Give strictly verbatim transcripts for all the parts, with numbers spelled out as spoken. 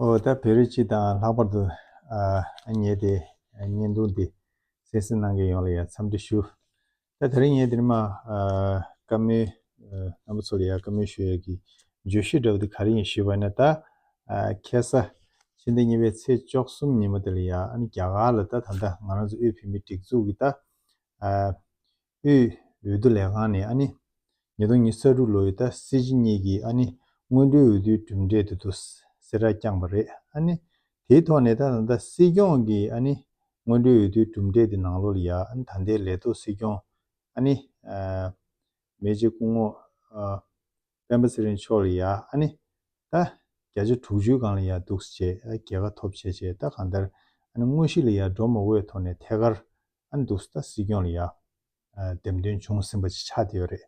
ཨོ་ད་བོད་རིགས་སྤྱི་དང་ལྷག་པར་དུ་ཨ་ངས་དེ་བརྙན་ཐུང་འདི་གསན་གཟིགས་གནང་མཁན་ཡོངས་ལ་ཡང་འཚམས་འདྲི་ཞུ། ད་དེ་རིང་ངས་དེ་རིང་མ་ཨ་བཀའ་མོལ་ཨ་རྣམ་པ་ཚོ་ལ་ཡང་བཀའ་མོལ་ཞུ་ཡས་ཀྱི་བརྗོད་གཞི་འདྲ་བོ་དེ་ག་རེ་ཡིན་ཞུས་པ་ན། ད་ཨ་ཁ་སང་ཕྱི་ཟླ་གཉིས་པའི་ཚེས་བཅུ་གསུམ་ཉིན་མོ་དེ་ལ་ཡང་ཨ་ནི་རྒྱ་གར་ལ་ད་ད་ལྟ་ང་རང་ཚོ་དབུས་བོད་མིའི་སྒྲིག་འཛུགས་ཀྱི་ད་ཨ་དབུས་འོས་བསྡུ་ལས་ཁང་ནས་ཨ་ནི་ཉིས་སྟོང་ཉི་ཤུ་རྩ་དྲུག་ལོ་ཡི་ད་སྲིད་སྤྱི་གཉིས་ཀྱི་ཨ་ནི་སྔོན་འགྲོའི་འོས་བསྡུའི་གྲུབ་འབྲས་དེ་ཚོ་གསལ་བསྒྲགས་བསྐྱངས་པ་རེད། ཨ་ནི་དེའི་ཐོག་ནས་ད་ད་ལྟ་སྲིད་སྐྱོང་གི་ཨ་ནི་སྔོན་འགྲོའི་འོས་བསྡུའི་གྲུབ་འབྲས་དེ་ནང་ལོགས་ལ་ཡ་ཨ་ནི་ད་ལྟའི་ལས་ཐོག་སྲིད་སྐྱོང་ཨ་ནི་ཨ་མེས་སྐྱབས་སྐུ་ངོ་ཨ་སྤེན་པ་ཚེ་རིང་མཆོག་ལ་ཡ་ཨ་ནི་ད་བརྒྱ་ཆ་དྲུག་ཅུའི་སྒང་ལ་ཡ་འདུག་སེ་བྱས་ཨ་རྒྱལ་ཁ་ཐོབ་བྱས་བྱས། ད་གང་ལྟར་ཨ་ནི་དངོས་གཞི་ལ་ཡ་འགྲོ་མ་དགོས་ཐོག་ནས་ཐད་ཀར་ཨ་ནི་འདུག་སེ་ད་སྲིད་སྐྱོང་ལ་ཡ་ཨ་འདེམས་ཐོན་བྱུང་ཟིན་པ་ཅིག་ཆགས་བསྡད་ཡོད་རེད།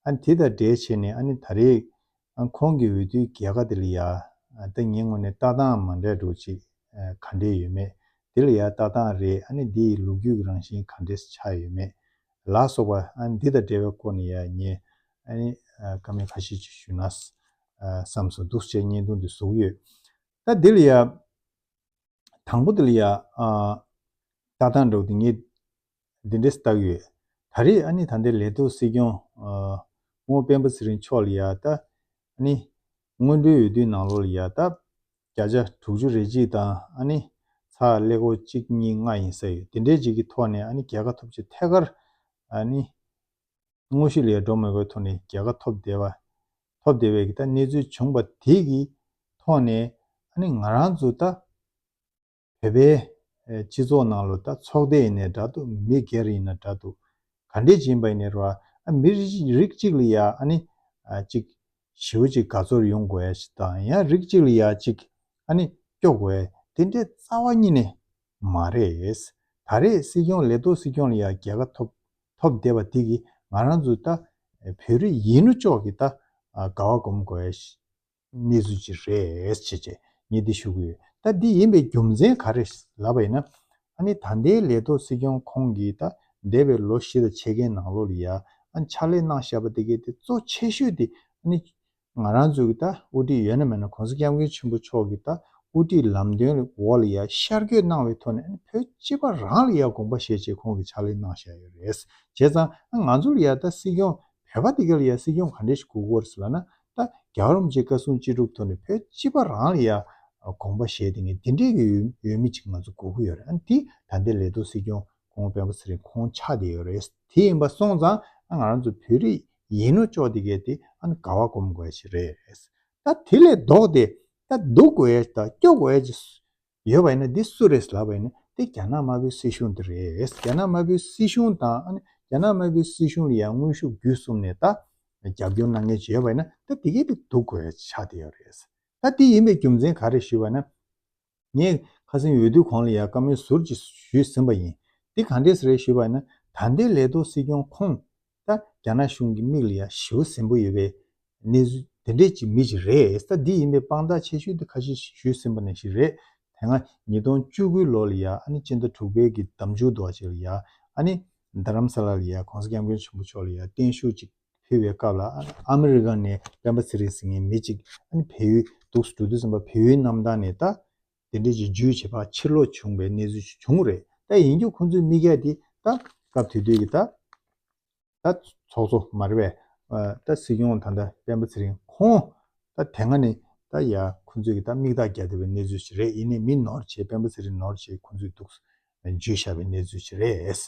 ཨ་ནི་དེ་དང་འབྲེལ་བྱས་ནས་ཨ་ནི་ད་རེས་ཨ་ཁོང་གི་འོས་བསྡུའི་རྒྱལ་ཁ་དེ་ལ་ཡ་ཨ་ད་ངའི་ངོས་ནས་ལྟ་སྟངས་མ་འདྲ་འདྲ་བོ་ཅིག་ཨ་ག་འདྲས་ཡོད་མེད། དེ་ལ་ཡ་ལྟ་སྟངས་རེད། ཨ་ནི་འདི་ཡི་ལོ་རྒྱུས་ཀྱི་རང་བཞིན་ག་འདྲས་ཆགས་ཡོད་མེད་ལ་སོགས་པ་ཨ་ནི་འདི་དང་འབྲེལ་བའི་སྐོར་ནས་ཡ་ངས་ཨ་ནི་ཨ་བཀའ་མོལ་ཁ་ཤས་ཅིག་ཞུས་ན་ཨ་བསམ་སོང་། འདུག་སེ་བྱས་བརྙན་ཐུང་འདི་བཟོ་གི་ཡོད། ད་འདི་ལ་ཡ་དང་པོ་དེ་ལ་ཡ་ཨ་ལྟ་སྟངས་འདྲ་བོ་དེ་ངས་འདི་འདྲས་ལྟ་གི་ཡོད། ད་རེས་ཨ་ནི་ད་ལྟའི་ལས་ཐོག་སྲིད་སྐྱོང་ཨ་སྐུ་ངོ་སྤེན་པ་ཚེ་རིང་མཆོག་ལ་ཡ་ད་ཨ་ནི་སྔོན་འགྲོའི་འོས་བསྡུའི་ནང་ལོགས་ལ་ཡ་ད་བརྒྱ་ཆ་དྲུག་ཅུ་རེ་གཅིག་དང་ཨ་ནི་ཚེག་ཀླད་ཀོར་གཅིག་གཉིས་ལྔ་ཡིན་ས་ཡོད། དེ་འདྲས་ཅིག་གི་ཐོག་ནས་ཨ་ནི་རྒྱལ་ཁ་ཐོབ་བྱས་ཐད་ཀར་ཨ་ནི་དངོས་གཞི་ལ་ཡ་འགྲོ་མ་དགོས་ཐོག་ནས་རྒྱལ་ཁ་ཐོབ་བསྡད་པ་ཐོབ་བསྡད་པའི་གི་ད་གནས་ཚུལ་བྱུང་བ་དེ་གི་ཐོག་ནས་ཨ་ནི་ང་རང་ཚོ་ད་བོད་པའི་ཨེ་སྤྱི་ཚོགས་ནང་ལོ་ད་ཚོགས་སྡེ་ཡིན་ནའི་འདྲ་འདུག་མི་སྒེར་ཡིན་ན་འདྲ་འདུག་ག་འདྲས་ཅིག་ཡིན་པ་ཡིན་ནའི་ར་ཨ་མི་རིགས་རིགས་གཅིག་ལ་ཡ་ཨ་ནི་ཨ་གཅིག་ཞེ་པོ་ཅིག་དགའ་ཚོར་ཡོང་དགོས་ཡ་ཞིག་དང་། ཡང་རིགས་གཅིག་ལ་ཡ་གཅིག་ཨ་ནི་སྐྱོ་དགོས་ཡ་དེ་འདྲའི་རྩ་བ་ཉིད་ནས་མ་རེད། ད་རེས་སྲིད་སྐྱོང་ལས་ཐོག་སྲིད་སྐྱོང་ལ་ཡ་རྒྱལ་ཁ་ཐོབ་ཐོབ་བསྡད་པ་དེ་གིས་ང་རང་ཚོ་ད་བོད་རིགས་ཡིན་ནོ་ཅོག་གི་ད་དགའ་བ་སྒོམ་དགོས་ཡ་ཞིག་གནས་ཚུལ་ཅིག་རེད་ཅེས་བྱས་ངས་འདི་ཞུ་གི་ཡོད། ད་འདི་ཡིན་པའི་རྒྱུ་མཚན་ག་རེ་ལབ་པ་ཡིན་ན། ཨ་ནི་ད་ལྟའི་ལས་ཐོག་སྲིད་སྐྱོང་ཁོང་གིས་ད་འདས་པའི་ལོ་བཞི་དང་ཕྱེད་ཀའི་ནང་ལོགས་ལ་ཡ་ཨ་ནི་ཕྱག་ལས་གནང་བཞག་པ་དེ་གའི་དེ་གཙོ་ཆེ་ཤོས་དེ་ཨ་ནི་ང་རང་ཚོ་གི་ད་དབུ་ཁྲིད་ཡོད་ན་མེད་ན་༸གོང་ས་༸སྐྱབས་མགོན་ཆེན་པོ་མཆོག་གི་ད་དབུ་ཁྲིད་ལམ་སྟོན་འོག་ལ་ཡ་ཤར་བསྐྱོད་གནང་བའི་ཐོག་ནས་ཨ་ནི་བོད་སྤྱི་པ་རང་ལ་ཡ་དགོངས་པ་བཞེས་བྱས་ཁོང་གིས་ཕྱག་ལས་གནང་བཞག་ཡོད་རེད། བྱས་ཙང་ཨ་ང་ཚོ་ལ་ཡ་ད་སྲིད་སྐྱོང་བོད་པ་དེ་ག་ལ་ཡ་སྲིད་སྐྱོང་ག་འདྲས་ཤིག་དགོས་ཀྱི་ཡོད་རེད་ཟེར་ལབ་ན། ད་རྒྱལ་བ་རིན་པོ་ཆེ་བཀའ་གསུང་ཅི་སྒྲུབ་ཐོག་ནས་བོད་སྤྱི་པ་རང་ལ་ཡ་དགོངས་པ་བཞེས་དེ་ངས་དེ་འདྲས་ཀྱི་འོས་འོས་མི་ཅིག་ང་ཚོ་དགོས་ཀྱི་ཡོད་རེད། ཨ་ནི་དེ་ད་ལྟའི་ལས་ཐོག་སྲིད་སྐྱོང་སྐུ་ངོ་སྤེན་པ་ཚེ་རིང་ཁོང་ཆགས་བསྡད་ཡོད་རེད། དེ་ཡིན་པ་སོང་ཙང་ཨ་ང་རང་ཚོ་བོད་རིགས་ཡིན་ནོ་ཅོག་དེ་གས་དེ་ཨ་ནི་དགའ་བ་སྒོམ་དགོས་ཡ་ཞིག་རེད། ད་དེ་ལས་ལྡོག་སྟེ་ད་སྡུག་དགོས་ཡ་ད་སྐྱོ་དགོས་ཡ་ཅིག་ཡོད་པ་ཡིན་ན་འདི་སུ་རེད་ལབ་པ་ཡིན་ན་འདི་རྒྱ་ནག་དམར་པོའི་སྲིད་གཞུང་འདི་རེད། རྒྱ་ནག་དམར་པོའི་སྲིད་གཞུང་དང་ཨ་ནི་རྒྱ་ནག་དམར་པོའི་སྲིད་གཞུང་ལ་ཡང་དངོས་ཤུགས་བརྒྱུད་གསུམ་ནས་ད་རྒྱབ་སྐྱོར་གནང་མཁན་ཅིག་ཡོད་པ་ཡིན་ན་ད་འདི་གས་འདི་སྡུག་དགོས་ཡ་ཆགས་བསྡད་ཡོད་རེད། ད་འདི་ཡིན་པའི་རྒྱུ་མཚན་ག་རེ་ཞུས་པ་ན། ངས་ཁ་སང་འོས་བསྡུ་གོང་ལ་ཡ་བཀའ་མོལ་ཟུར་ཅིག་ཞུས་ཟིན་པ་ཡིན། འདི་ག་འདྲས་རེད་ཞུས་པ་ཡིན་ན་ད་ལྟའི་ལས་ཐོག་སྲིད་སྐྱོང་ཁོང་ད་རྒྱ་ནག་གཞུང་གི་མིག་ལ་ཡ་ཞེ་པོ་ཟིན་པོ་ཡོད་པའི་གནས་ཚུལ་དེ་འདྲས་ཅིག་མི་ཅིག་རེད། ད་འདི་ཡིན་པའི་དཔང་རྟགས་ཆེ་ཤོས་དེ་ཁ་ཤས་ཞུས་ཟིན་པ་ནང་བཞིན་རེད། དེ་སྔ་ཉིས་སྟོང་བཅུ་དགུའི་ལོ་ལ་ཡ་ཨ་ནི་སྤྱི་ཟླ་དྲུག་པའི་གི་ཟླ་མཇུག་དུ་བ་ཅིག་ལ་ཡ་ཨ་ནི་རྡ་རམ་ས་ལ་ལ་ཡ་༸གོང་ས་༸སྐྱབས་མགོན་ཆེན་པོ་མཆོག་ལ་ཡ་བརྟན་བཞུགས་ཅིག་ཕུལ་བའི་སྐབས་ལ་ཨ་ནི་ཨ་མི་རི་ཀ་ནས་སྤེན་པ་ཚེ་རིང་ཟེར་མཁན་མི་གཅིག་ཨ་ནི་བལ་ཡུལ་འདུག་སེ་འགྲོ་དུས་ཙམ་པ་བལ་ཡུལ་གནམ་ཐང་ནས་ད་དེ་འདྲས་ཀྱི་འཇུས་བྱེད་པ་ཕྱིར་ལོག་བྱུང་བའི་གནས་ཚུལ་ཞིག་བྱུང་རེད། ད་ཡིན་རྒྱུ་ཁོང་ཚོའི་དམིགས་ཡ་དེ་ད་སྐབས་དེ་དུས་ཀྱི་ད་ད་ཚོགས་གཙོ་མ་རེད་པས། ད་སྲིད་སྐྱོང་ད་ལྟ་སྤེན་པ་ཚེ་རིང་ཁོང་ད་དེ་སྔ་ནས་ད་ཡ་ཁོང་ཚོས་ཀྱི་ད་མིག་རྟགས་རྒྱག་བསྡད་པའི་གནས་ཚུལ་ཞིག་རེད། ཡིན་ནའི་མི་ནོར་བྱས་སྤེན་པ་ཚེ་རིང་ནོར་བྱས་ཁོང་ཚོས་འདུག་འཇུས་བཞག་པའི་གནས་ཚུལ་ཞིག་རེད།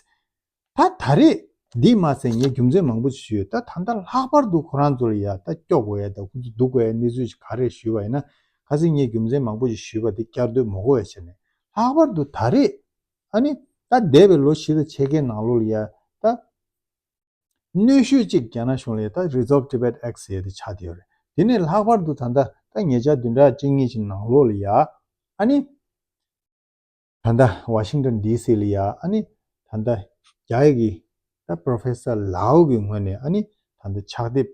ད་ད་རེས་འདི་མ་ཟད་ངས་རྒྱུ་མཚན་མང་པོ་ཞིག་ཞུས་ཡོད། ད་ད་ལྟ་ལྷག་པར་དུ་ཁོ་རང་ཚོ་ལ་ཡ་ད་སྐྱོ་དགོས་ཡ་ད་ཁོང་ཚོ་སྡུག་དགོས་ཡ་གནས་ཚུལ་ཞིག་ག་རེ་ཞུས་པ་ཡིན་ན། ཁ་སང་ངས་རྒྱུ་མཚན་མང་པོ་ཞིག་ཞུས་པ་དེ་བསྐྱར་ཟློས་མ་དགོས་པའི་ཆ་ནས་ལྷག་པར་དུ་ད་རེས་ཨ་ནི་ད་འདས་པའི་ལོ་བཞི་དང་ཕྱེད་ཀའི་ནང་ལོགས་ལ་ཡ་ད་གནོན་ཤུགས་གཅིག་རྒྱ་ནག་གཞུང་ལ་ཡ་ད་Resolve Tibet Act་ཟེར་ཡ་དེ་ཆགས་བསྡད་ཡོད་རེད། དེ་ནས་ལྷག་པར་དུ་ད་ལྟ་ད་ཉེ་ཆར་བདུན་ཕྲག་གཅིག་གཉིས་ཀྱི་ནང་ལོགས་ལ་ཡ་ཨ་ནི་ད་ལྟ་ཝ་ཤིང་ཊོན་ཌི་སི་ལ་ཡ་ཨ་ནི་ད་ལྟ་རྒྱ་ཡིག་གི་ད་Professor Lau་གི་ངོས་ནས་ཨ་ནི་ད་ལྟ་ཕྱག་དེབ་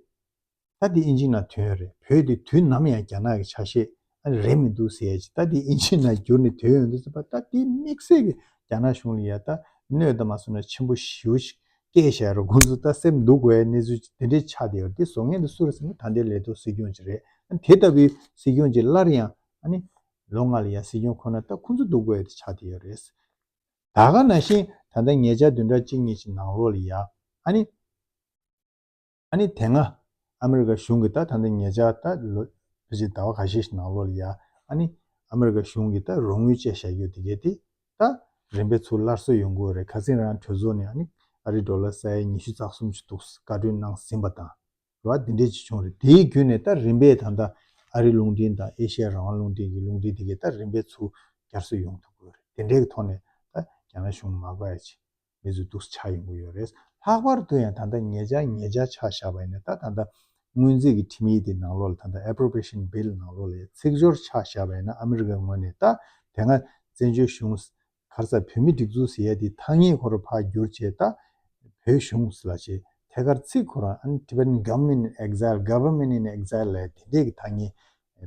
ད་དེ་ཨིན་ཇི་ནང་ཐོན་ཡོད་རེད། བོད་དེ་དུས་ནམ་ཡང་རྒྱ་ནག་གི་ཆ་ཤས་ཨ་ནི་རེད་མི་འདུག་ཟེར་ཡ་ཅིག་ད་དེ་ཨིན་ཇི་ནང་བསྒྱུར་ནས་ཐོན་ཡོང་དུས་ཙམ་པ་ད་དེ་དམིགས་བསལ་གྱི་རྒྱ་ནག་གཞུང་ལ་ཡ་ད་གནོད་ད་མ་སོང་ན་ཆེན་པོ་ཞེ་པོ་ཞིག་སྐྱེས་བཞག་རེད། ཁོང་ཚོ་ད་སེམས་སྡུག་དགོས་ཡ་གནས་ཚུལ་ཅིག་དེ་འདྲས་ཆགས་བསྡད་ཡོད་རེད། དེ་བཟོ་མཁན་དེ་སུ་རེད་ཟེར་ན་ད་ལྟའི་ལས་ཐོག་སྲིད་སྐྱོང་ཅིག་རེད། ཨ་ནི་དེ་ལྟ་བུའི་སྲིད་སྐྱོང་ཅིག་སླར་ཡང་ཨ་ནི་ ལོ་ལྔ་ལ་ཡ་སྲིད་སྐྱོང་འཁོད་ན་ད་ཁོང་ཚོ་འདུག་དགོས་ཡ་དེ་ཆགས་བསྡད་ཡོད་རེད། ད་ག་ནང་བཞིན་ད་ལྟ་ཉེ་ཆར་བདུན་ཕྲག་གཅིག་གཉིས་ཀྱི་ནང་ལོགས་ལ་ཡ་ཨ་ནི། ཨ་ནི་དེ་སྔ་ཨ་མི་རི་ཀ་གཞུང་གིས་ད་ད་ལྟ་ཉེ་ཆར་ད་ལོ་ཕལ་ཆེར་ཟླ་བ་ཁ་ཤས་ཤིག་ནང་ལོགས་ལ་ཡ་ཨ་ནི་ཨ་མི་རི་ཀ་གཞུང་གིས་ད་རོགས་དངུལ་བཅད་བཞག་རྒྱུ་དེ་གས་དེ་ད་རིམ་པས་ཚུར་སླར་གསོ་ཡོང་གི་ཡོད་རེད། ཁ་སང་རང་གྲོས་ཚོགས་ནས་ཨ་ནི་ཨ་རིའི་ཌོ་ལར་ས་ཡ་ཉི་ཤུ་རྩ་གསུམ་ཅིག་འདུག་བཀའ་འཁྲོལ་གནང་ཟིན་པ་དང་རེད་བ། དེ་འདྲས་ཅིག་བྱུང་རེད། དེའི་བརྒྱུད་ནས་ད་རིམ་པས་ད་ལྟ་ཨ་རིའི་རླུང་འཕྲིན་དང་ཨེ་ཤ་ཡ་རང་དབང་རླུང་འཕྲིན་གྱི་རླུང་འཕྲིན་དེ་གས་ད་རིམ་པས་ཚུར་བསྐྱར་གསོ་ཡོང་ཐུབ་ཀྱི་ཡོད་རེད། དེ་འདྲས་ཀྱི་ཐོག་ནས་ད་རྒྱ་ནག་གཞུང་མ་དགའ་ཡ་ཅིག་མི་ཚོ་འདུག་ཆགས་ཡོང་གི་ཡོད་རེད། ལྷག་པར་དུ་ཡང་ད་ལྟ་ཉེ་ཆར་ཉེ་ཆར་ཆ་བཞག་པ་ཡིན་ན་ད་ད་ལྟ་སྔོན་རྩིས་ཀྱི་ཁྲིམས་ཡིག་དེ་ནང་ལོགས་ལ་ད་ལྟ་Appropriation Bill ནང་ལོགས་ལ་ཚིག་སྦྱོར་ཆ་བཞག་པ་ཡིན་ན་ཨ་མི་རི་ཀའི་ངོས་ནས་ད་དེ་སྔ་བཙན་བྱོལ་གཞུང་ག་རེ་ཟེར་བོད་མིའི་སྒྲིག་འཛུགས་ཟེར་ཡ་དེ་ཐ་སྙད་ཁོ་རང་ཕར་བསྒྱུར་བྱས་ད་བོད་གཞུང་ཟེར་ལ་བྱས་ཐད་ཀར་ཚིག་ཁོ་རང་ཨ་ནི་Tibetan Government in Exile, Government in Exile ལབ་དེ་འདྲས་ཀྱི་ཐ་སྙད་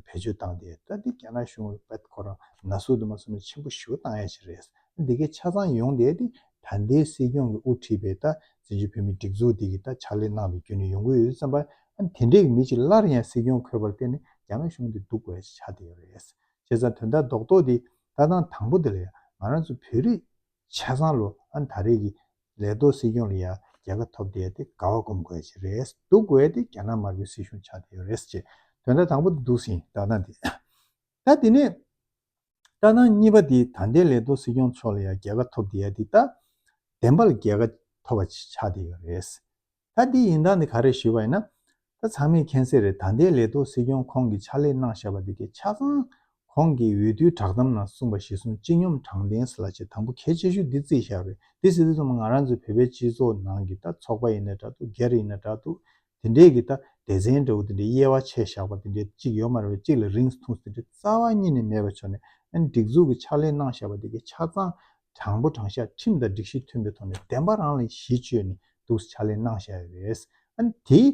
བེད་སྤྱོད་བཏང་སྟེ་ད་འདི་རྒྱ་ནག་གཞུང་གི་བེད་ཁོ་རང་ན་ཟུག་དུ་མ་སོང་ན་ཆེན་པོ་ཞེ་པོ་བཏང་ཡ་ཞིག་རེད། འདི་གའི་ཆ་ཚང་ཡོང་བསྡད་དེ་ད་ལྟའི་སྲིད་སྐྱོང་གིས་དབུ་ཁྲིད་པའི་ད་བཙན་བྱོལ་བོད་མིའི་སྒྲིག་འཛུགས་འདི་གི་ད་ཕྱག་ལས་གནང་བའི་བརྒྱུད་ནས་ཡོང་གི་ཡོད་བསམ་པ་ཨ་ནི་དེ་འདྲའི་མི་གཅིག་སླར་ཡང་སྲིད་སྐྱོང་འཁོད་པར་བརྟེན་ནས་རྒྱ་ནག་གཞུང་འདི་སྡུག་དགོས་ཡ་ཞིག་ཆགས་བསྡད་ཡོད་རེད། བྱས་ཙང་དོན་དག་རྡོག་རྡོག་འདི་ལྟ་སྟངས་དང་པོ་འདི་ལ་ཡང་ང་རང་ཚོ་བོད་རིགས་ཆ་ཚང་ལོ་ཨ་ནི་ད་རེས་ཀྱི་ལས་ཐོག་སྲིད་སྐྱོང་ལ་ཡ་རྒྱལ་ཁ་ཐོབ་བསྡད་དེ་དགའ་བ་སྒོམ་དགོས་ཀྱི་རེད། སྡུག་དགོས་དེ་རྒྱ་ནག་དམར་པོའི་སྲིད་གཞུང་ཆགས་བསྡད་ཡོད་རེད་ཅེས་དོན་དག་དང་པོ་འདི་འདུག་ཟིན་ད་ལྟ་འདི། ད་དེ་ནས་ལྟ་སྟངས་གཉིས་པ་འདི་ད་ལྟའི་ལས་ཐོག་སྲིད་སྐྱོང་མཆོག་ལ་ཡ་རྒྱལ་ཁ་ཐོབ་བསྡད་ཡ་འདི་ད་བདེན་པ་ལ་རྒྱལ་ཁ་ཐོབ་པ་ཆགས་བསྡད་ཡོད་རེད། ད་འདི་ཡིན་སྟངས་འདི་ག་རེ་ཞུས་པ་ཡིན་ན། ད་ཚང་མས་མཁྱེན་གསལ་རེད། ད་ལྟའི་ལས་ཐོག་སྲིད་སྐྱོང་ཁོང་གིས་ཕྱག་ལས་གནང་བཞག་པ་འདི་གའི་ཆ་ཚང་ཁོང་གིས་འོས་བསྡུའི་བསྒྲགས་གཏམ་ནང་གསུངས་པ་གཞིར་བཟུང་སྤྱི་སྙོམས་དྲང་བདེན་ཟེར་ལ་བྱས་དང་པོ་གལ་ཆེ་ཤོས་འདི་བརྩིས་བཞག་རེད། འདི་ཟེར་དུས་ཙམ་ང་རང་ཚོའི་བོད་པའི་སྤྱི་ཚོགས་ནང་གི་ད་ཚོགས་པ་ཡིན་ན་འདྲ་འདུག་སྒེར་ཡིན་ན་འདྲ་འདུག་དེ་འདྲས་ཀྱི་ད་སྡེ་ཚན་འདྲ་བོ་དེ་འདྲས་དབྱེ་བ་ཕྱེ་བཞག་པ་དེ་འདྲས་གཅིག་ཡོད་མ་རེད་པས། གཅིག་ལ་རིང་ཐུང་དེ་འདྲས་རྩ་བ་ཉིད་ནས་མེད་པ་བྱུང་ནས་ཨ་ནི་སྒྲིག་འཛུགས་ཀྱི་ཕྱག་ལས་གནང་བཞག་པ་དེ་གའི་ཆ་ཚང་དྲང་པོ་དྲང་བཞག་ཁྲིམས་དང་སྒྲིག་གཞི་མཐུན་པའི་ཐོག་ནས་བདེན་པ་རང་ལ་གཞི་བཅོལ་ནས་འདུག་ཕྱག་ལས་གནང་བཞག་ཡོད་རེད། ཨ་ནི་དེའི་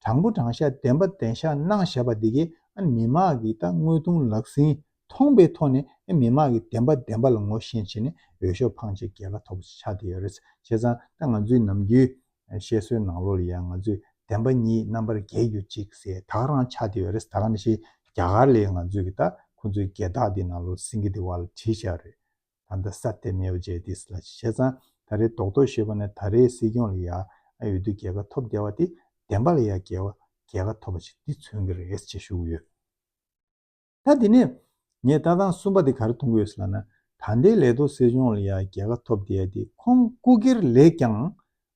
དྲང་པོ་དྲང་བཞག་བདེན་པ་བདེན་བཞག་གནང་བཞག་པ་འདི་གས་ཨ་ནི་མི་མང་གི་ད་དངོས་མཐོང་ལག་ཟིན་མཐོང་པའི་ཐོག་ནས་ཨ་མི་མང་གི་བདེན་པ་བདེན་པ་ལ་ངོ་ཤེས་བྱས་ནས་འོས་ཤོག་འཕངས་བྱས་རྒྱལ་ཁ་ཐོབ་པ་ཆགས་བསྡད་ཡོད་རེད། བྱས་ཙང་ད་ང་ཚོའི་ནམ་རྒྱུན་བཤད་སྲོལ་ནང་ལོགས་ལ་ཡང་ང་ཚོས་བདེན་པ་གཉིས་རྣམ་པར་རྒྱལ་རྒྱུ་གཅིག་ཟེར་ད་ག་རང་ཆགས་བསྡད་ཡོད་རེད། ད་ག་ནང་བཞིན་རྒྱ་གར་ལའི་ང་ཚོས་གི་ད་ཁོ་ཚོའི་རྒྱལ་རྟགས་འདི་ནང་ལོགས་སེང་གེ་འདི་བར་ལ་བྲིས་བཞག་རེད། ད་ལྟ་ས་ཏེ་མེའོ་ཇེ་ཏིས་ལ་བྱས་ཙང་ད་རེས་རྡོག་རྡོག་ཞུས་པ་ན་ད་རེས་སྲིད་སྐྱོང་ལ་ཡ་ཨ་འོས་བསྡུ་རྒྱལ་ཁ་ཐོབ་བསྡད་པ་དེ་བདེན་པ་ལ་ཡ་རྒྱལ་བ་རྒྱལ་ཁ་ཐོབ་པ་ཞིག་འདི་མཚོན་གྱི་རེད་ཅེས་ཞུ་གི་ཡོད། ད་དེ་ནས་ངས་ལྟ་སྟངས་གསུམ་པ་དེ་ག་རེ་མཐོང་གི་ཡོད་ཟེར་ལབ་ན། ད་ལྟའི་ལས་ཐོག་སྲིད་སྐྱོང་ལ་ཡ་རྒྱལ་ཁ་ཐོབ་བསྡད་ཡ་དེ་ཁོང་སྐུ་སྒེར་ལས་ཀྱང་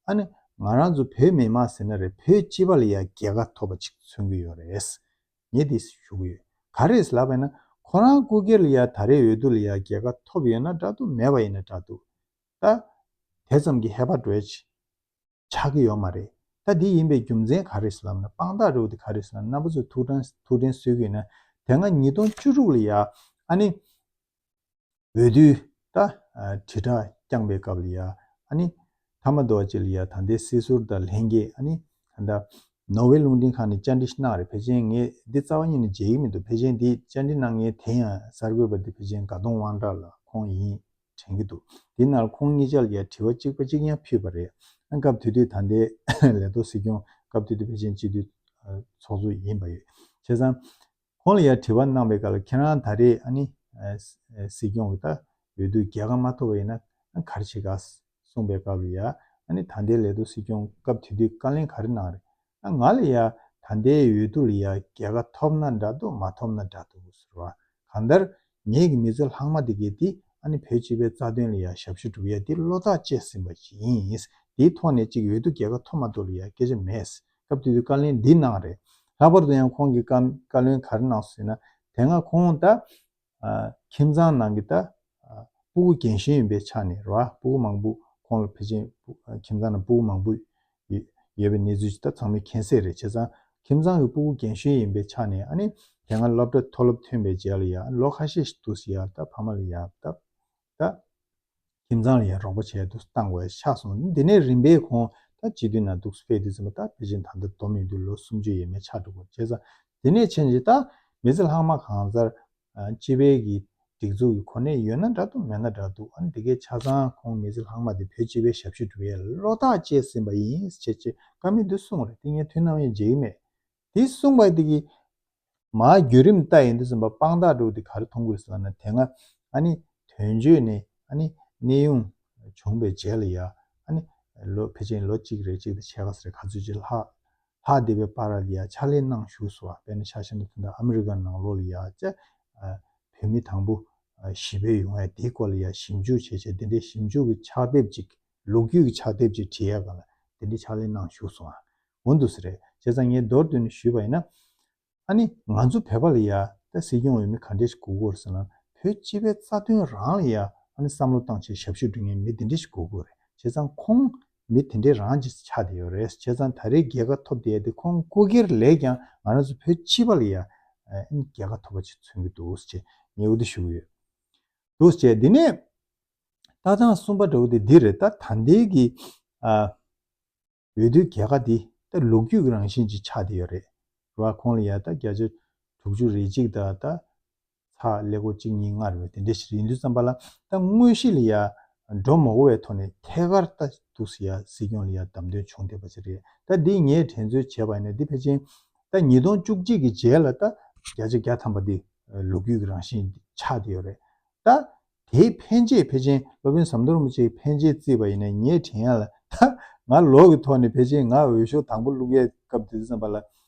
ཨ་ནི་ང་རང་ཚོ་བོད་མི་མང་ཟེར་ན་རེད། བོད་སྤྱི་པ་ལ་ཡ་རྒྱལ་ཁ་ཐོབ་པ་ཅིག་མཚོན་གྱི་ཡོད་རེད། ངས་འདི་ཞུ་གི་ཡོད། ག་རེ་ཟེར་ལབ་པ་ཡིན་ན་ཁོ་རང་སྐུ་སྒེར་ལ་ཡ་ད་རེས་འོས་བསྡུ་ལ་ཡ་རྒྱལ་ཁ་ཐོབ་ཡོད་ན་འདྲ་འདུག་མེད་པ་ཡིན་ན་འདྲ་འདུག་ད་དེ་ཙམ་གྱི་ཧེ་བག་འགྲོ་ཡ་ཅིག་ཆགས་ཀྱི་ཡོད་མ་རེད། ད་འདི་ཡིན་པའི་རྒྱུ་མཚན་ག་རེ་ཟེར་ལབ་ན་དཔང་རྟགས་རེད་པ། དེ་ག་རེ་ཟེར་ན་རྣམ་པ་ཚོས་ཐུགས་དྲན་ཐུགས་དྲན་གསོས་ཀྱི་ཡོད་ན་དེ་སྔ་ཉིས་སྟོང་བཅུ་དྲུག་ལ་ཡ་ཨ་ནི་འོས་བསྡུའི་ད་ཨ་དྲིལ་བསྒྲགས་བསྐྱངས་པའི་སྐབས་ལ་ཡ་ཨ་ནི་མཐའ་མ་དོ་ཅི་ལ་ཡ་ད་ལྟའི་སྲིད་ཟུར་དང་ལྷན་རྒྱས་ཨ་ནི་ད་ནོར་ཝེ་རླུང་འཕྲིན་ཁང་ནས་བཅར་འདྲི་གནང་རེད། ཕལ་ཆེར་ངས་འདི་རྩ་བ་ཉིད་ནས་མཇལ་གྱི་མི་འདུག་ཕལ་ཆེར་འདི་བཅར་འདྲི་གནང་མཁན་དེ་ཡང་གསར་འགོད་པ་འདི་ཕལ་ཆེར་དགའ་གདོང་དབང་གྲགས་ལགས་ཁོང་ཡིན་དྲན་གྱི་འདུག་དེའི་ནང་ལ་ཁོང་གཉིས་ཆར་ལ་ཡ་དྲི་བ་གཅིག་པ་གཅིག་ཡང་ཕུལ་བ་རེད། ཨ་སྐབས་དེ་དུས་ད་ལྟའི་ལས་ཐོག་སྲིད་སྐྱོང་སྐབས་དེ་དུས་ཕལ་ཆེར་སྤྱི་འཐུས་ཚོགས་གཙོ་ཡིན་པ་ཡོད། བྱས་ཙང་ཁོང་ལ་ཡ་དྲི་བ་གནང་བའི་སྐབས་ལ་ཁྱེད་རང་ད་རེས་ཨ་ནི་སྲིད་སྐྱོང་གི་ད་འོས་བསྡུ་རྒྱལ་ཁ་མ་ཐོབ་པ་ཡིན་ན་ག་རེ་བྱེད་ག་གསུངས་པའི་སྐབས་ལ་ཡ་ཨ་ནི་ད་ལྟའི་ལས་ཐོག་སྲིད་སྐྱོང་སྐབས་དེ་དུས་བཀའ་ལན་ག་རེ་གནང་རེད། ང་ལ་ཡ་ད་ལྟའི་འོས་བསྡུ་ལ་ཡ་རྒྱལ་ཁ་ཐོབ་ན་འདྲ་འདུག་མ་ཐོབ་ན་འདྲ་འདུག་ཟེར་བ། གང་ལྟར་ངེད་ཀྱི་མི་ཚེ་ལྷག་མ་དེ་གས་དེ་ཨ་ནི་བོད་སྤྱི་པའི་རྩ་དོན་ལ་ཡ་ཞབས་ཞུ་སྒྲུབ་ཡ་དེ་བློ་ཐག་བཅད་ཟིན་པ་ཞིག་ཡིན། དེའི་ཐོག་ནས་ཅིག་འོས་བསྡུ་རྒྱལ་ཁ་ཐོབ་མ་ཐོབ་ལ་ཡ་སྐད་ཆ་མེད། སྐབས་དེ་དུས་བཀའ་ལན་འདི་གནང་རེད། ལྷག་པར་དུ་ཡང་ཁོང་གིས་བཀའ་བཀའ་ལན་ག་རེ་གནང་སོང་ཟེར་ན་དེ་སྔ་ཁོང་ད། ཨ་ཁྱིམ་ཚང་ནང་གི་ད་ཨ་སྤུ་གུ་རྒན་གཞོན་ཡིན་པའི་ཆ་ནས་རེད་བ། སྤུ་གུ་མང་པོ་ཁོང་ལ་ཕལ་ཆེར་སྤུ་ཨ་ཁྱིམ་ཚང་ནང་སྤུ་གུ་མང་པོ་ཡོད་ཡོད་པའི་གནས་ཚུལ་ཅིག་ད་ཚང་མས་མཁྱེན་གསལ་རེད། བྱས་ཙང་ཁྱིམ་ཚང་གི་སྤུ་གུ་རྒན་གཞོན་ཡིན་པའི་ཆ་ནས་ཨ་ནི་དེ་སྔ་སློབ་གྲྭ་མཐོ་སློབ་ཐོན་པའི་རྗེས་ལ་ཡང་ལོ་ཁ་ཤས་ཤིག་འདུག་སེ་ཡར་ད་ཕ་མ་ལ་ཡར་ད་ད་ཁྱིམ་ཚང་ལ་ཡང་རོགས་པ་བྱས་འདུག་སེ་བཏང་དགོས་ཆགས་སོང་། འདི་ནས་རིམ་པས་ཁོང་ད་སྤྱི་འཐུས་ནང་འདུག་སེ་ཕེབས་དུས་ཙམ་པ་ད་ཕལ་ཆེར་ད་ལྟ་བསྡོམས་ཡོང་དུས་ལོ་སུམ་ཅུ་ཡས་མས་ཆགས་འགྲོ་གི་རེད། བྱས་ཙང་དེ་ནས་ཕྱིན་ཆད་ད་མི་ཚེ་ལྷག་མ་གང་ཟེར། ཨ་སྤྱི་པའི་གི་སྒྲིག་འཛུགས་ཀྱི་གོ་གནས་ཡོད་ན་འདྲ་འདུག་མེད་ན་འདྲ་འདུག་ཨ་ནི་འདི་གའི་ཆ་ཚང་ཁོང་མི་ཚེ་ལྷག་མ་དེ་བོད་སྤྱི་པའི་ཞབས་ཞུ་སྒྲུབ་ཡས་བློ་ཐག་བཅད་ཟིན་པ་ཡིན་ཞེས་ཅེས་བཀའ་མོལ་འདི་གསུངས་རེད། དེ་ངས་དུས་ནམ་ཡང་བརྗེད་ཀྱི་མེད། དེ་གསུངས་པ་དེ་གི་ མ་བརྒྱུད་རིམ་ལྟ་ཡིན་དུས་ཙམ་པ་དཔང་རྟགས་འདྲ་བོ་དེ་ག་རེ་མཐོང་གི་རེད་ཟེར་ན། དེ་སྔ་ཨ་ནི་དོན་བརྗོད་ནས་ཨ་ནི་གནས་དབྱུང་བྱུང་བའི་རྗེས་ལ་ཡ། ཨ་ནི་ལོ་ཕལ་ཆེར་ལོ་གཅིག་རེ་གཅིག་དང་ཕྱེད་ཀ་ཟེར་ག་ཚོད་ཅིག་ལྷག་ལྷག་བསྡད་པའི་བར་ལ་ཡ་ཕྱག་ལས་གནང་བཞུགས་སོང་བ། དཔེར་ན་ཆ་བཞག་ན་ད་ལྟ་ཨ་མི་རི་ཀ་ནང་ལོགས་ལ་ཡ་ཅེ་བོད་མི་དང་པོ་ཞི་བའི་ཡོང་ཡ་དེའི་སྐོར་ལ་ཡ་ཞིབ་འཇུག་བྱས་བྱས། དེ་འདྲའི་ཞིབ་འཇུག་གི་ཕྱག་དེབ་ཅིག་ལོ་རྒྱུས་ཀྱི་ཕྱག་དེབ་ཅིག་བྲིས་ཡ་སྒང་ལ་དེ་འདྲའི་ཕྱག་ལས་གནང་བཞུགས་སོང་ཨ། འོ་འདུག་ཟེར་རེད། བྱས་ཙང་ངས་མདོར་བསྡུས་ནས་ཞུས་པ་ཡིན་ན། ཨ་ནི་ང་ཚོ་བོད་པ་ལ་ཡ་ད་སྲིད་སྐྱོང་འོས་མི་ག་འདྲས་ཞིག་དགོས་ཀྱི་ཡོད་རེད་ཟེར་ན། བོད་སྤྱི་པའི་རྩ་དོན་རང་ལ་ཡ་ཨ་ནི་བསམ་བློ་བཏང་བྱས་ཞབས་ཞུ་སྒྲུབ་མཁན་མི་དེ་འདྲས་ཞིག་དགོས་ཀྱི་ཡོད་རེད། བྱས་ཙང་ཁོང་མི་དེ་འདྲས་རང་ཅིག་ཆགས་བསྡད་ཡོད་རེད། བྱས་ཙང་ད་རེས་རྒྱལ་ཁ་ཐོབ་བསྡད་ཡ་དེ་ཁོང་སྐུ་སྒེར་ལས་ཀྱང་ང་རང་ཚོ་བོད་སྤྱི་པ་ལ་ཡ་ཨ་ནི་རྒྱལ་ཁ་ཐོབ་པ་ཅིག་མཚོན་གྱི་འདུག་ཅེས་ངས་འོ་དེ་ཞུ་གི་ཡོད། འདུག་ཅེས་འདི་ནས་ལྟ་སྟངས་གསུམ་པ་འདྲ་བོ་དེ་འདི་རེད། ད་ད་ལྟའི་གི་ཨ། འོས་བསྡུའི་རྒྱལ་ཁ་འདི་ད་ལོ་རྒྱུས་ཀྱི་རང་བཞིན་ཅིག་ཆགས་བསྡད་ཡོད་རེད། རེད་བ། ཁོང་ལ་ཡ་ད་བརྒྱ་ཆ་དྲུག་ཅུ་རེ་གཅིག་དང་ད་ཚེག་ཀླད་ཀོར་གཅིག་གཉིས་ལྔ་རེད་བས། དེ་འདྲ་ཞིག་ཡིན་དུས་ཙམ་པ་ལ་ད་དངོས་གཞི་ལ་ཡ་འགྲོ་མ་དགོས་པའི་ཐོག་ནས་ཐད་ཀར་ད་འདུག་སེ་ཡ་སྲིད་སྐྱོང་ལ་ཡ་བདམས་ཐོན་བྱུང་བསྡད་པ་ཅིག་རེད། ད་འདི་ངས་དྲན་ཚོད་བྱས་པ་ཡིན་ན་འདི་ཕལ་ཆེར་ད་ཉིས་སྟོང་བཅུ་གཅིག་གི་རྗེས་ལ་ད་བརྒྱ་ཆ་བརྒྱ་ཐམ་པ་འདི་ལོ་རྒྱུས་ཀྱི་རང་བཞིན་ཆགས་བསྡད་ཡོད་རེད། ད་དེའི་ཕན་ཆད་ཕལ་ཆེར་སློབ་དཔོན་ཟམ་གདོང་རིན་པོ་ཆེའི་ཕན་ཆད་བརྩིས་པ་ཡིན་ན། ངས་དྲན་ཡ་ལ་ད་ང་ལོ་གི་ཐོག་ནས་ཕལ་ཆེར་ང་འོས་ཤོག་དང་པོ་བླུག་ཡའི་སྐབས་དེ་དུས་ཙམ་པ་ལ་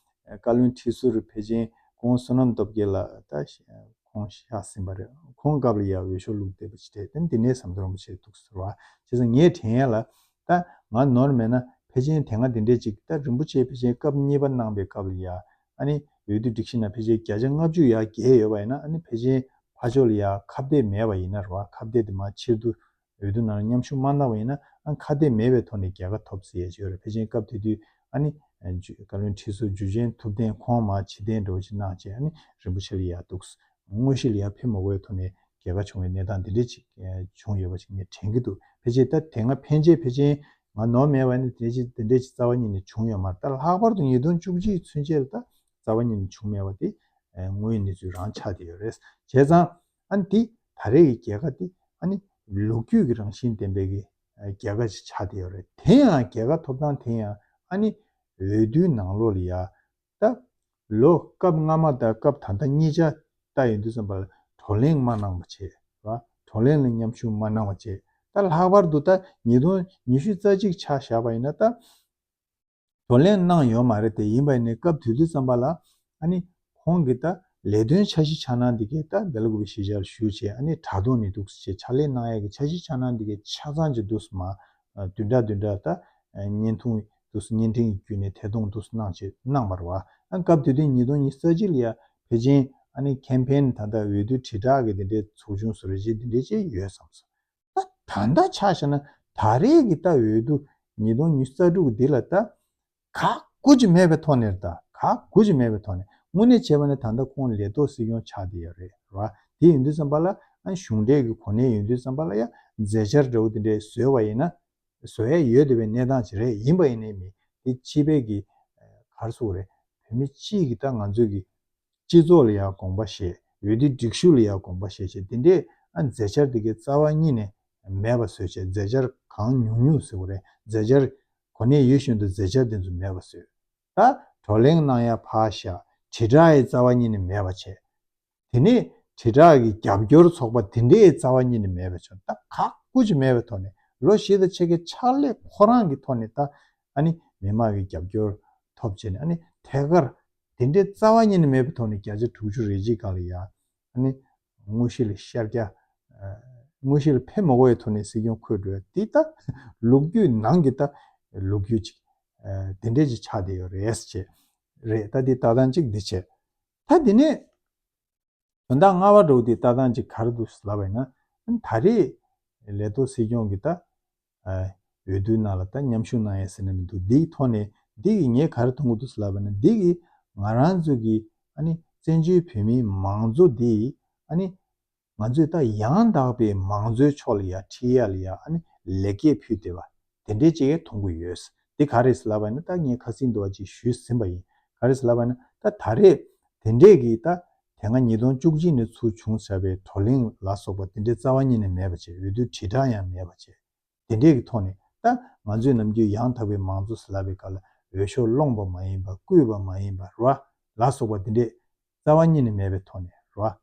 བཀའ་བློན་ཁྲི་ཟུར་ཕལ་ཆེར་ཁོང་བསོད་ནམས་སྟོབས་རྒྱལ་ལགས་ད་ཁོང་གཤེགས་ཟིན་པ་རེད། ཁོང་སྐབས་ལ་ཡ་འོས་ཤོག་བླུགས་བསྡད་པ་ཅིག་རེད། དེ་ནས་དེ་ནས་ཟམ་གདོང་རིན་པོ་ཆེ་འདུག་ཟེར་བ། བྱས་ཙང་ངས་དྲན་ཡ་ལ་ད་ང་ནོར་མེད་ན་ཕལ་ཆེར་དེ་སྔ་དེ་འདྲས་ཅིག་ད་རིན་པོ་ཆེ་ཕལ་ཆེར་སྐབས་གཉིས་པ་གནང་བའི་སྐབས་ལ་ཡ། ཨ་ནི་འོས་བསྡུ་སྒྲིག་གཞི་ནང་ཕལ་ཆེར་བརྒྱ་ཆ་ལྔ་བཅུ་ཡར་བརྒལ་ཡོད་པ་ཡིན་ན། ཨ་ནི་ཕལ་ཆེར་ཕར་ཕྱོགས་ལ་ཡ་ཁ་གཏད་མེད་པ་ཡིན་ན་རེད་བ། ཁ་གཏད་དེ་མར་ཕྱིར་བསྡུ་འོས་བསྡུ་ནང་ལ་མཉམ་ཞུགས་མ་གནང་བ་ཡིན་ན། ཨ་ཁ་གཏད་མེད་པའི་ཐོག་ནས་རྒྱལ་ཁ་ཐོབ་ཟེར་ཡ་ཅིག་ཡོད་རེད། ཕལ་ཆེར་སྐབས་དེ་དུས་ཨ་ནི་བཀའ་བློན་ཁྲི་ཟུར་འཇུ་ཆེན་ཐུབ་བསྟན་ཁོང་མར་ཕྱིར་འཐེན་འདྲ་བོ་ཅིག་གནང་བྱས། ཨ་ནི་རིན་པོ་ཆེ་ལ་ཡ་འདུག་དངོས་གཞི་ལ་ཡ་ཕེབས་མ་དགོས་པའི་ཐོག་ནས་རྒྱལ་ཁ་བྱུང་བའི་གནས་སྟངས་འདི་འདྲས་ཅིག་བྱུང་ཡོད་པ་ཅིག་ངས་དྲན་གྱི་འདུག་ཕལ་ཆེར་ད་དེ་སྔ་ཕན་ཆད་ཕལ་ཆེར་ང་ནོར་མེད་པ་ཡིན་ན་དེ་ཅིག་དེ་འདྲས་ཅིག་རྩ་བ་ཉིད་ནས་བྱུང་ཡོད་མ་རེད། ད་ལྷག་པར་དུ་ཉིས་སྟོང་བཅུ་གཅིག་ཚུན་ཆད་ལ་ད་རྩ་བ་ཉིད་ནས་བྱུང་མེད་པ་དེ་དངོས་ཡོད་གནས་ཚུལ་རང་ཆགས་བསྡད་ཡོད་རེད། བྱས་ཙང་ཨ་ནི་དེ་ད་རེས་ཀྱི་རྒྱལ་ཁ་དེ་ཨ་ནི་ལོ་རྒྱུས་ཀྱི་རང་བཞིན་ལྡན་པའི་གི་རྒྱལ་ཁ་ཅིག་ཆགས་བསྡད་ཡོད་རེད། དེ་ཡང་རྒྱལ་ཁ་ཐོབ་སྟངས་དེ་ཡང་ཨ་ནི་འོས་བསྡུའི་ནང་ལོགས་ལ་ཡ། ད་ལོ་སྐབས་སྔ་མ་དང་སྐབས་ད་ལྟ་གཉིས་ཆ་ལྟ་ཡོང་དུས་ཙམ་པ་ལ་བགྲོ་གླེང་མ་གནང་བ་བྱས། ར་བགྲོ་གླེང་ལ་མཉམ་ཞུགས་མ་གནང་བ་བྱས། ད་ལྷག་པར་དུ་ད་ཉིས་སྟོང་ཉི་ཤུ་རྩ་གཅིག་ཆ་བཞག་པ་ཡིན་ན། ད་བགྲོ་གླེང་གནང་ཡོད་མ་རེད་དེ། ཡིན་པ་ཡིན་ནའི་སྐབས་དེ་དུས་ཙམ་པ་ལ་ཨ་ནི་ཁོང་གིས་ད་ལས་དོན་འཆར་གཞི་ཆགས་སྣང་འདི་གས་ད་སྦེལ་ཀོབ་གཞིས་ཆགས་ལ་ཞུས་བྱས། ཨ་ནི་དྲ་ཐོག་ནས་འདུག་སེ་བྱས་ཕྱག་ལས་གནང་ཡག་གི་འཆར་གཞི་ཆགས་སྣང་འདི་གས་ཆ་ཚང་ཅིག་འདུག་སེ་མ་བདུན་ཕྲག་བདུན་ཕྲག་ད་བརྙན་ཐུང་འདུག་སེ་བརྙན་འཕྲིན་གྱི་བརྒྱུད་ནས་ཐད་གཏོང་འདུག་སེ་གནང་བྱས་གནང་བ་རེད་བ། ཨ་སྐབས་དེ་དུས་ཉིས་སྟོང་ཉི་ཤུ་རྩ་གཅིག་ལ་ཡ་ཕལ་ཆེར་ཨ་ནི་ཁེམ་ཕེན་ད་ལྟ་འོས་བསྡུ་དྲིལ་བསྒྲགས་ཀྱི་དེ་འདྲའི་ཚོགས་ཆུང་བཟོ་འདྲ་ཅིག་དེ་འདྲའི་ཅིག་ཡོད་བསམ་སོང་། ད་ད་ལྟ་ཆ་བཞག་ན་ད་རེས་ཀྱི་ད་འོས་བསྡུ་ཉིས་སྟོང་ཉི་ཤུ་རྩ་དྲུག་འདི་ལ་ད་ག་དགོས་ཀྱི་མེད་པའི་ཐོག་ནས། ད་ག་དགོས་ཀྱི་མེད་པའི་ཐོག་ནས་དངོས་གནས་བྱས་པ་ན་ད་ལྟ་ཁོང་ལས་ཐོག་སྲིད་སྐྱོང་ཆགས་བསྡད་ཡོད་རེད་ར། དེ་ཡིན་དུས་ཙམ་པ་ལ་ཨ་གཞུང་འབྲེལ་གྱི་གོ་གནས་ཡོད་དུས་ཙམ་པ་ལ་ཡ་མཛད་འཆར་འདྲ་བོ་དེ་འདྲས་བཟོས་པ་ཡིན་ན། བཟོ་ཡ་ཡོད་བསྡད་པའི་གནས་སྟངས་ཅིག་རེད། ཡིན་པ་ཡིན་ནའི་མི་དེ་སྤྱི་པའི་གི་ག་རེ་ཟེར་དགོས་རེད། བོད་མི་སྤྱིའི་གི་ད་ང་ཚོའི་གི་སྤྱི་ཚོགས་ལ་ཡང་དགོངས་པ་བཞེས། འོས་བསྡུའི་སྒྲིག་གཞི་ལ་ཡང་དགོངས་པ་བཞེས་བྱས། དེ་འདྲས་ཨ་མཛད་འཆར་དེ་གའི་རྩ་བ་ཉིད་ནས་མེད་པ་བཟོས་བྱས། མཛད་འཆར་གང་ཉུང་ཉུང་ཟེར་དགོས་རེད། མཛད་འཆར་གོ་གནས་ཡོད་བཞིན་དུ་མཛད་འཆར་དེ་ཚོ་མེད་པ་བཟོས། ད་བགྲོ་གླེང་གནང་ཡ་ཕར་བཞག་དྲིལ་བསྒྲགས་ཡི་རྩ་བ་ཉིད་ནས་མེད་པ་བྱས། དེ་ནས་དྲིལ་བསྒྲགས་ཀྱི་རྒྱབ་སྐྱོར་ཚོགས་པ་དེ་འདྲའི་རྩ་བ་ཉིད་ནས་མེད་པ་བྱུང་། ད་ག་དགོས་ཀྱི་མེད་པའི་ཐོག་ནས་ལོ་བཞི་དང་ཕྱེད་ཀའི་ཕྱག་ལས་ཁོ་རང་གི་ཐོག་ནས་ད་ཨ་ནི་མི་མང་གི་རྒྱབ་སྐྱོར་ཐོབ་བྱས་ནས། ཨ་ནི་ཐད་ཀར་དེ་འདྲའི་རྩ་བ་ཉིད་ནས་མེད་པའི་ཐོག་ནས་བརྒྱ་ཆ་དྲུག་ཅུ་རེ་གཅིག་སྒང་ལ་ཡ། ཨ་ནི་དངོས་གཞི་ལ་ཤར་རྒྱ། ཨ་དངོས་གཞི་ལ་ཕེབས་མ་དགོས་པའི་ཐོག་ནས་སྲིད་སྐྱོང་འཁོད་འགྲོ་ཡ་དེ་ད་ལོ་རྒྱུས་ནང་གི་ད་ལོ་རྒྱུས་ཅིག་ཨ་དེ་འདྲས་ཅིག་ཆགས་བསྡད་ཡོད་རེད་ཅེས་རེད། ད་དེ་ལྟ་སྟངས་གཅིག་འདི་བྱས། ད་དེ་ནས་དོན་དག་ལྔ་པ་འདྲ་བོ་དེ་ལྟ་སྟངས་ཅིག་ག་རེ་འདུག་ལབ་པ་ཡིན་ན། ད་རེས་ལས་ཐོག་སྲིད་སྐྱོང་གི་ད་ཨ་འོས་བསྡུའི་ནང་ལ་ད་མཉམ་ཞུགས་གནང་ཡས་ཟེར་ན་མི་འདུག་འདིའི་ཐོག་ནས་འདི་གི་ངས་ག་རེ་མཐོང་གི་འདུག་ལབ་པ་ཡིན་ན། འདི་གི་ང་རང་ཚོ་གི་ཨ་ནི་བཙན་བྱོལ་བོད་མིའི་མང་གཙོ་འདི་ཨ་ནི་ང་ཚོས་ད་ཡང་དག་པའི་མང་གཙོའི་ཕྱོགས་ལ་ཡ་ཁྲིད་ཡ་ལ་ཡ་ཨ་ནི་ལེགས་སྐྱེས་ཕུལ་བསྡད་པ་དེ་འདྲའི་ཅིག་མཐོང་གི་ཡོད། འདི་ག་རེ་ཟེར་ལབ་པ་ཡིན་ན། ད་ངས་ཁ་སང་འདི་བ་ཅིག་ཞུས་ཟིན་པ་ཡིན། ག་རེ་ཟེར་ལབ་པ་ཡིན་ན། ད་ད་རེས་དེ་འདྲས་ཀྱི་ད་དེ་སྔ་ཉིས་སྟོང་བཅུ་གཅིག་ནས་ཚུར་བྱུང་བཞག་པའི་བགྲོ་གླེང་ལ་སོགས་པ་དེ་འདྲའི་རྩ་བ་ཉིད་ནས་མེད་པ་བྱས། འོས་བསྡུ་དྲིལ་བསྒྲགས་ཡང་མེད་པ་བྱས། དེ་འདྲས་ཀྱི་ཐོག་ནས་ད་ང་ཚོས་ནམ་རྒྱུན་ཡང་དག་པའི་མང་གཙོ་ཟེར་ལབ་པའི་སྐབས་ལ་འོས་ཤོག་སློང་པ་མ་ཡིན་པ། བརྐུས་པ་མ་ཡིན་པ་ར་ལ་སོགས་པ་དེ་འདྲས་ རྩ་བ་ཉིད་ནས་མེད་པའི་ཐོག་ནས་རེད་བ།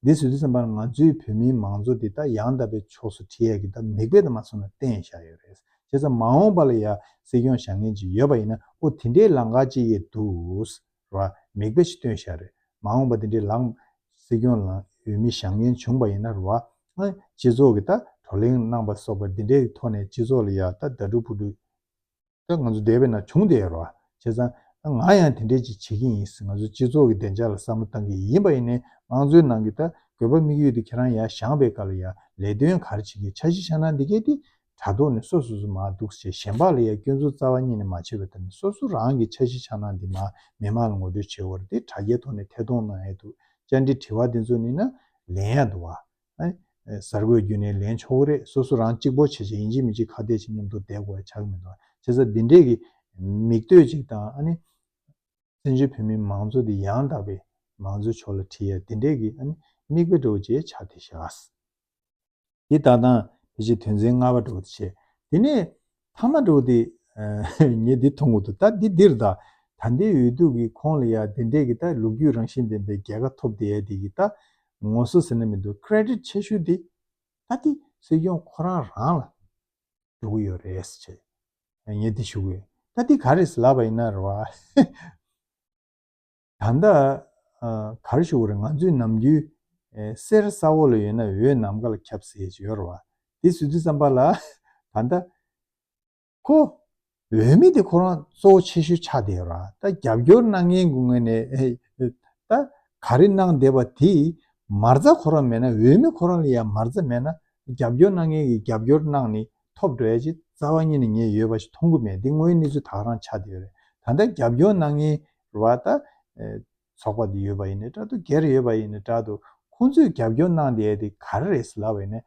འདི་བཟོ་དུས་ཙམ་པར་ང་ཚོའི་བོད་མིའི་མང་གཙོ་འདི་ད་ཡང་དག་པའི་ཕྱོགས་སུ་ཁྲིད་ཡས་ཀྱི་ད་མིག་དཔེ་དུ་མ་སོང་ན་བསྟན་བཞག་ཡོད་རེད། བྱས་ཙང་མ་འོངས་པ་ལ་ཡ་སྲིད་སྐྱོང་བཞག་མཁན་ཅིག་ཡོད་པ་ཡིན་ན་ཨོ་དེ་འདྲའི་ལམ་ཁ་ཅིག་ཡས་འདུག་རེད་བ། མིག་དཔེ་ཞིག་སྟོན་བཞག་རེད། མ་འོངས་པ་དེ་འདྲའི་ལམ་སྲིད་སྐྱོང་ལ་འོས་མི་བཞག་མཁན་བྱུང་བ་ཡིན་ན་རེད་བ། ཨ་སྤྱི་ཚོགས་ཀྱི་ད་བགྲོ་གླེང་གནང་པ་སོགས་པ་འདི་འདྲའི་ཐོག་ནས་སྤྱི་ཚོགས་ལ་ཡ་ད་ད་དྲུག་ཕུ་དྲུག་ད་ང་ཚོ་འདས་པའི་ནང་བྱུང་བསྡད་ཡོད་རེད་བ། བྱས་ཙང་ང་ཡང་དེ་འདྲས་ཅིག་བྱེད་ཀྱི་ཡིན་ཟེར་ང་ཚོ་སྤྱི་ཚོགས་ཀྱི་བདེ་འཇགས་ལ་བསམ་བློ་བཏང་གི་ཡིན་པ་ཡིན་ནའི་མང་གཙོའི་ནང་གི་ད་དགོས་པ་དམིགས་ཡུལ་དེ་ཁྱེད་རང་ཡར་བཞེངས་པའི་སྐབས་ལ་ཡ་ལས་དོན་ག་རེ་བྱེད་ཀྱི་འཆར་གཞི་འཆར་སྣང་འདི་གས་དེ་དྲ་ཐོག་ནས་སོ་སོ་སོ་མར་འདུག་བྱས་གཞན་པ་ལ་ཡ་སྐྱོན་འཛུགས་རྩ་བ་ཉིད་ནས་མ་བྱས་པའི་ཐོག་ནས་སོ་སོ་རང་གི་འཆར་གཞི་འཆར་སྣང་འདི་མར་མི་མང་ལ་ངོ་སྤྲོད་བྱེད་འོར་དེ་དྲ་རྒྱའི་ཐོག་ནས་ཐད་གཏོང་གནང་ཡས་འདུག་བཅར་འདྲི་དྲི་བ་འདི་ཚོ་ནི་ན་ལན་ཡ་འདུག་བ། ཨ་ནི་གསར་འགོད་བརྒྱུད་ནས་ལན་ཆོག་གི་རེད། སོ་སོ་རང་གཅིག་པོ་བྱས་བྱས་ཡིན་གཅིག་མིན་གཅིག་ཁ་གཏད་ཅིག་མཉམ་དུ་བསྡད་དགོས་ཡ་ཆགས་ཀྱི་མི་འདུག་བྱས་ཙང་འདི་འདྲས་ཀྱི་མིག་ལྟོས་ཅིག་དང་ཨ་ནི་བཙན་བྱོལ་བོད་མིའི་མང་གཙོ་འདི་ཡང་དག་པའི་མང་གཙོའི་ཕྱོགས་ལ་ཁྲིད་ཡ་འདི་འདྲས་ཀྱི་ཨ་ནི་མིག་དཔེ་འདྲ་བོ་ཅིག་ཆགས་བསྡད་ཤག་འདི་ད་ལྟ་ཕལ་ཆེར་དོན་ཚན་ལྔ་པ་འདྲ་བོ་དེ་བྱས། དེ་ནས་མཐའ་མ་འདྲ་བོ་དེ་ངས་འདི་མཐོང་གི་འདུག་ད་འདི་འདིར་ད་ད་ལྟའི་འོས་བསྡུ་གི་ཁོངས་ལ་ཡ་དེ་འདྲས་ཀྱི་ད་ལོ་རྒྱུས་རང་བཞིན་ལྡན་པའི་རྒྱལ་ཁ་ཐོབ་བསྡད་ཡ་དེ་གི་ད་ངོ་སོ་ཟེར་ན་མི་འདུག credit་ཆེ་ཤོས་དེ་ད་དེ་སྲིད་སྐྱོང་ཁོ་རང་རང་ལ་འགྲོ་གི་ཡོད་རེད་ཟེར་བྱས་ངས་འདི་ཞུ་གི་ཡོད། ད་འདི་ག་རེད་ཟེར་ལབ་པ་ཡིན་ན་རེད་བ། ད་ལྟ་ག་རེ་ཞུ་དགོས་རེད། ང་ཚོས་ནམ་རྒྱུན་གསེར་ས་འོག་ལ་ཡོད་ན་འོད་ནམ་མཁའ་ལ་ཁྱབ་ཟེར་ཡས་ཅིག་ཡོད་རེད་བ། དེ་ཟེར་དུས་ཙམ་པ་ལ་ད་ལྟ་ཁོ་འོས་མི་དེ་ཁོ་རང་གཙོ་བོ་ཆེ་ཤོས་ཆགས་བསྡད་ཡོད་རེད་བ། ད་རྒྱབ་སྐྱོར་གནང་མཁན་གྱི་ངོས་ནས་ད་ག་རེ་གནང་བསྡད་པ་དེ་མ་རྩ་ཁོ་རང་མེད་ན་འོས་མི་ཁོ་རང་ལ་ཡང་མ་རྩ་མེད་ན་རྒྱབ་སྐྱོར་གནང་མཁན་གྱིས་རྒྱབ་སྐྱོར་གནང་ནས་ཐོབ་འགྲོ་ཡ་ཅིག་རྩ་བ་ཉིད་ནས་ངས་ཡོད་པ་ཞིག་མཐོང་གི་མེད། འདི་དངོས་ཡོད་གནས་ཚུལ་ད་ག་རང་ཆགས་བསྡད་ཡོད་རེད། ད་ལྟ་རྒྱབ་སྐྱོར་གནང་མཁན་རེད་བ། ད་ཚོགས་པ་འདི་ཡོད་པ་ཡིན་ནའི་འདྲ་འདུག་སྒེར་ཡོད་པ་ཡིན་ནའི་འདྲ་འདུག་ཁོང་ཚོས་རྒྱབ་སྐྱོར་གནང་བསྡད་ཡ་དེ་ག་རེ་རེད་ཟེར་ལབ་པ་ཡིན་ན།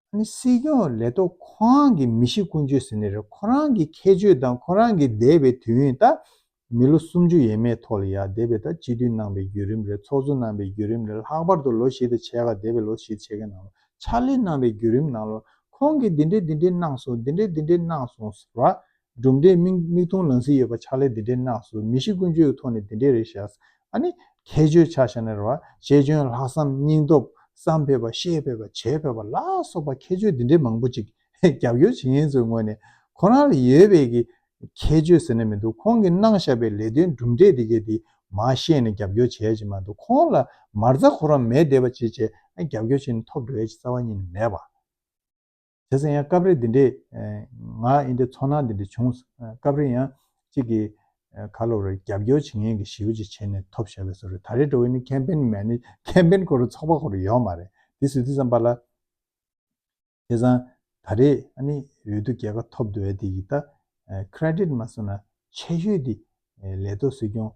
ཨ་ནི་སྲིད་སྐྱོང་ལས་ཐོག་ཁོ་རང་གི་མི་གཤིས་ཀུན་སྤྱོད་ཟེར་ནི་རེད། ཁོ་རང་གི་ཁྱད་ཆོས་དང་ཁོ་རང་གི་འདས་པའི་དུས་ཡུན་ད་མི་ལོ་སུམ་ཅུ་ཡས་མས་ཐོག་ལ་ཡ་འདས་པའི་ད་སྤྱི་འཐུས་གནང་པའི་བརྒྱུད་རིམ་རེད། ཚོགས་གཙོ་གནང་པའི་བརྒྱུད་རིམ་རེད། ལྷག་པར་དུ་ལོ་བཞི་དང་ཕྱེད་ཀ་འདས་པའི་ལོ་བཞི་དང་ཕྱེད་ཀའི་ནང་ལ་ཕྱག་ལས་གནང་པའི་བརྒྱུད་རིམ་ནང་ལ་ཁོང་གིས་འདི་འདྲས་འདི་འདྲས་གནང་སོང་། འདི་འདྲས་འདི་འདྲས་གནང་སོང་ཟེར་བ། གྲུབ་འབྲས་མིག་མིག་མཐོང་ལག་ཟིན་ཡོད་པ་ཕྱག་ལས་འདི་འདྲས་གནང་སོང་། མི་གཤིས་ཀུན་སྤྱོད་ཀྱི་ཐོག་ནས་འདི་འདྲས་རེད་ཤག་ཨ་ནི་ཁྱད་ཆོས་ཆ་བཞག་ན་རེད་བ། ཤེས་འཇོན་ལྷག་བསམ་སྙིང་སྟོབས་བསམ་ཕོད་པ་བཤད་ཕོད་པ་བྱེད་ཕོད་པ་ལ་སོགས་པ་ཁྱད་ཆོས་འདི་འདྲས་མང་པོ་ཅིག་རྒྱབ་སྐྱོར་བྱེད་མཁན་ཚོའི་ངོས་ནས་ཁོ་རང་ལ་ཡོད་པའི་གི་ཁྱད་ཆོས་ཟེར་ན་མི་འདུག་ཁོང་གིས་གནང་བཞག་པའི་ལས་དོན་གྲུབ་འབྲས་འདི་གས་འདི་མར་བཤད་ནས་རྒྱབ་སྐྱོར་བྱེད་ཡ་ཅིག་མ་གཏོགས་ཁོང་ལ་མ་རྩ་ཁོ་རང་མེད་བསྡད་པ་ཅིག་བྱས་རྒྱབ་སྐྱོར་བྱས་ནས་ཐོབ་འགྲོ་ཡ་ཅིག་རྩ་བ་ཉིད་ནས་མེད་པ། བྱས་ཙང་ཡང་སྐབས་རེ་འདི་འདྲས་ང་འདི་འདྲས་ཚོར་སྣང་འདི་འདྲས་བྱུང་། སྐབས་རེ་ཡང་གཅིག་གིས་ག་ལབ་རེད། རྒྱབ་སྐྱོར་བྱེད་མཁན་གྱི་ཞི་བ་ཅིག་བྱས་ནས་ཐོབ་བཞག་པའི་བཟོ་རེད། ད་རེས་འགྲོ་བའི་ནི་campaign manager campaign ཁོ་རང་ཚོགས་པ་ཁོ་རང་ཡོད་མ་རེད། འདི་ཟེར་དུས་ཙམ་པ་ལ་བྱས་ཙང་ད་རེས་ཨ་ནི་འོས་བསྡུ་རྒྱལ་ཁ་ཐོབ་འདུག་ཡ་དེ་ཡི་ད་credit མ་སོང་ན་ཆེ་ཤོས་འདི་ལས་ཐོག་སྲིད་སྐྱོང་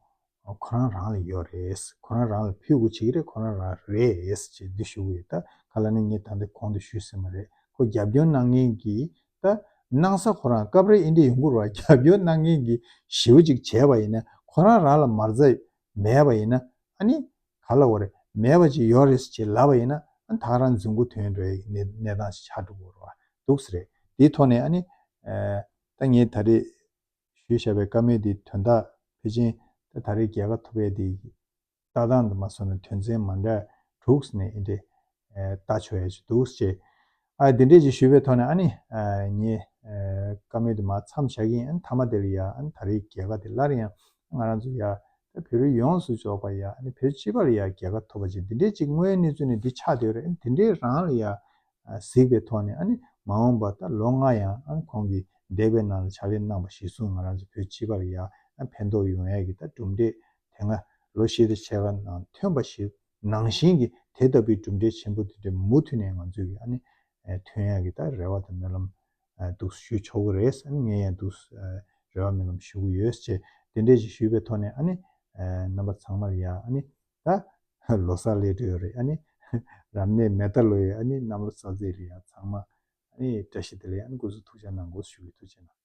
ཁོ་རང་རང་ལ་ཡོད་རེད། ཁོ་རང་རང་ལ་ཕུལ་དགོས་བྱེད་ཀྱི་རེད། ཁོ་རང་རང་རེད་ཅེས་འདི་ཞུ་གི་ཡོད། ད་ག་ལ་ནི་ངས་ད་ལྟ་གོང་དུ་ཞུས་ཟིན་པ་རེད། ཁོ་རྒྱབ་སྐྱོར་གནང་མཁན་གྱི་ད་གནང་ས་ཁོ་རང་སྐབས་རེ་ཨིན་འདྲ་ཡོང་གི་རེད་བ། རྒྱབ་སྐྱོར་གནང་མཁན་གྱི་ཞི་བ་ཅིག་བྱས་པ་ཡིན་ན་ཁོ་རང་རང་ལ་མ་རྩ་མེད་པ་ཡིན་ན་ཨ་ནི་ག་ལ་བ་རེད། མེད་པ་ཅིག་ཡོད་རེད་ཅེས་ལབ་པ་ཡིན་ན་ཨ་ནི་ད་ག་རང་རྫུན་མགོ་ཐོན་འགྲོ་ཡའི་གནས་གནས་སྟངས་ཤིག་ཆགས་འགྲོ་གི་རེད་བ། འདུག་ས་རེད། དེའི་ཐོག་ནས་ཨ་ནི་ད་ངས་ད་རེས་ཞུས་བཞག་པའི་བཀའ་མོལ་འདིའི་དོན་དག་ཕལ་ཆེར་ད་ད་རེས་རྒྱལ་ཁ་ཐོབ་ཡས་འདི་ལྟ་སྟངས་དུ་མ་སོང་ན་དོན་ཚན་མ་འདྲ་དྲུག་ནས་ཨེ་འདྲས་ལྟ་ཆོག་ཡས་ཅིག་འདུག་ཅེས། ཨ་འདི་འདྲས་ཅིག་ཞུས་པའི་ཐོག་ནས་ཨ་ནི་ངས་བཀའ་མོལ་འདི་མར་མཚམས་བཞག་གི་ཡིན། ཨ་ནི་མཐའ་མ་དེ་ལ་ཡ་ཨ་ནི་ད་རེས་རྒྱལ་ཁ་དེ་སླར་ཡང་ང་རང་ཚོ་ཡ་ད་བོད་རིགས་ཡོངས་སུ་རྫོགས་པ་ཡ་ཨ་ནི་བོད་སྤྱི་པ་ལ་ཡ་རྒྱལ་ཁ་ཐོབ་པ་ཅིག་འདི་འདྲས་ཅིག་དངོས་ཡོད་གནས་ཚུལ་ནས་འདི་ཆགས་བསྡད་ཡོད་རེད། ཨ་ནི་འདི་འདྲས་རང་ལ་ཡ་གཟིགས་པའི་ཐོག་ནས་ཨ་ནི་མ་འོངས་པ་ད་ལོ་ལྔ་ཡང་ཨ་ནི་ཁོང་གིས་འདས་པའི་ནང་ལ་ཕྱག་ལས་གནང་བ་གཞིར་བཟུང་ང་རང་ཚོ་བོད་སྤྱི་པ་ལ་ཡང་ཨ་ཕན་ཐོགས་ཡོང་ཡས་ཀྱི་ད་གྲུབ་འབྲས་དེ་སྔ་ལོ་བཞི་དང་ཕྱེད་ཀ་ནང་ཐོན་པ་ཞིག་ནང་བཞིན་གྱི་དེ་ལྟ་བུའི་གྲུབ་འབྲས་ཆེན་པོ་དེ་འདྲ་མུ་མཐུད་ནས་ང་ཚོས་ཀྱི་ཨ་ནི་ཐོན་ཡས་ཀྱི་ད་རེ་བ་དང་སྨོན་ལམ་འདུག་ཞུ་ཆོག་གི་རེད། ཨ་ནི་ངས་ཡང་འདུག་རེ་བ་སྨོན་ལམ་ཞུ་གི་ཡོད་ཅེས་དེ་འདྲས་ཅིག་ཞུས་པའི་ཐོག་ནས་ཨ་ནི་རྣམ་པ་ཚང་མ་ལ་ཡང་ཨ་ནི། ད་ལོ་གསར་སླེབས་འགྲོ་ཡོད་རེད། ཨ་ནི་རབ་གནས་མེ་རྟ་ལོ་ཡི་ཨ་ནི་གནམ་ལོ་གསར་ཚེས་རེད་ཡ། ཚང་མ་ཨ་ནི་བཀྲ་ཤིས་བདེ་ལེགས། ཨ་ནི་སྐུ་གཟུགས་ཐུགས་ཅག་གནང་དགོས་ཞུ་གི། ཐུགས་རྗེ་གནང་།